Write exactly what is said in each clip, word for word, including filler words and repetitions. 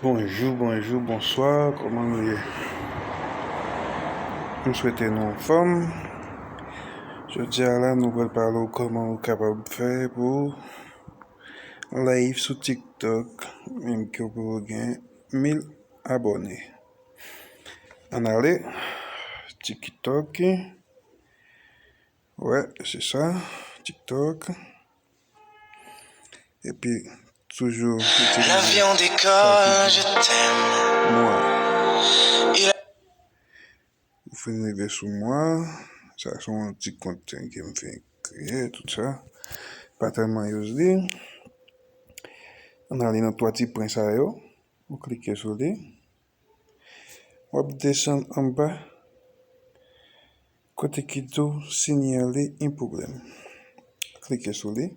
Bonjou, bonjou, bonswa, kòman nou ye? M swete nou anfòm. Jodi a la, nou pral pale w kòman ou kapab fè pou live sou TikTok, menm ke w poko gen mil abòne. Ann ale, TikTok. Wè, se sa, TikTok. Epi, toujou itilize L'avion décolle, je t'aime. Mwa. Ou fin rive sou mwa. Sa se yon ti kont ke m fin kreye, tout sa. Pa tèlman use li. Ann ale nan twa ti pwen sa yo. Ou klike sou li. W ap desann anba. Kote ki di w sinyale yon pwoblèm. Klike sou li.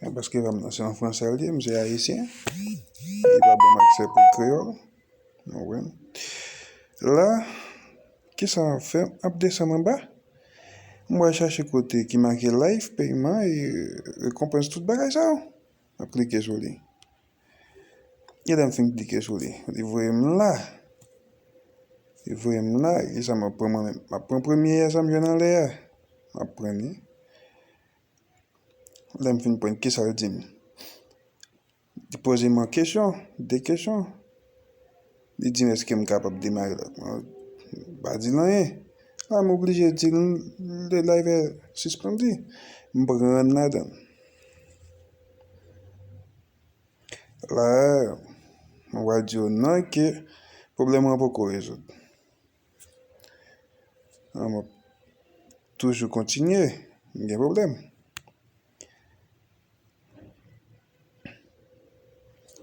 E paske pa m nan, se an fransè l ye, m se ayisyen. Li pa ban m aksè pou kreyòl. Nou wè. La, kisa m ap fè? M ap desann anba. M pral chache kote ki make live, pèyman e rekonpans, tout bagay sa yo. M ap klike sou li. E lè m fin klike sou li, li voye m la. Li voye m la, e sa m ap pran mwen menm? M ap pran premye a sa m jwenn anlè a. M ap pran li. Lè m fin pran, kisa l di m? Li poze m yon kesyon, de kesyon. Li di m èske m kapab demare l. Mwen pa di l anyen. La, m oblije di l le live est suspendu. M pran ladan l. La, mwen pral di yo non ke pwoblèm an poko rezoud. An, mwen toujou kontinye, m gen pwoblèm.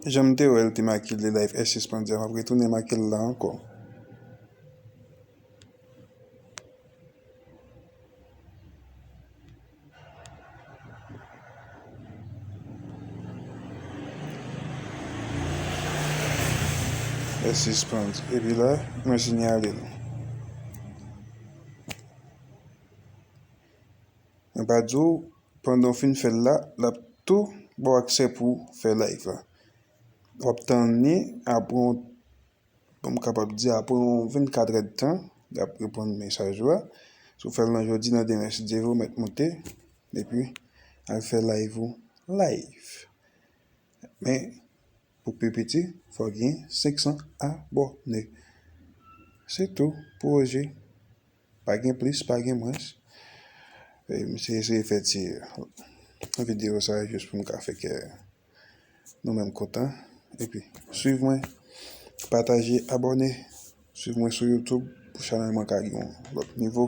Jan m te wè l te make le live est suspendu a, m ap retounen make l la ankò. Est suspendu. Epi la, mwen sinyale l. Mwen pa di w, pandan w fin fè l la, l ap tou ba w aksè pou w fè live la. W ap tann li apre yon, bon, m kapab di apre yon vennkat èdtan, l ap reponn mesaj ou a. Si w fè l nan jodi, nan demen, si Dye vle, w mèt moute, epi al fè live ou live. Men, pou pi piti, fò w gen senk san abòne. Se tou, pwoje. Pa gen plis, pa gen mwens. E, m se eseye fè ti videyo sa a jis pou m ka fè kè nou menm kontan. Epi, swiv mwen, pataje, abòne. Swiv mwen sou YouTube pou chanèl mwen ka gen yon lòt nivo.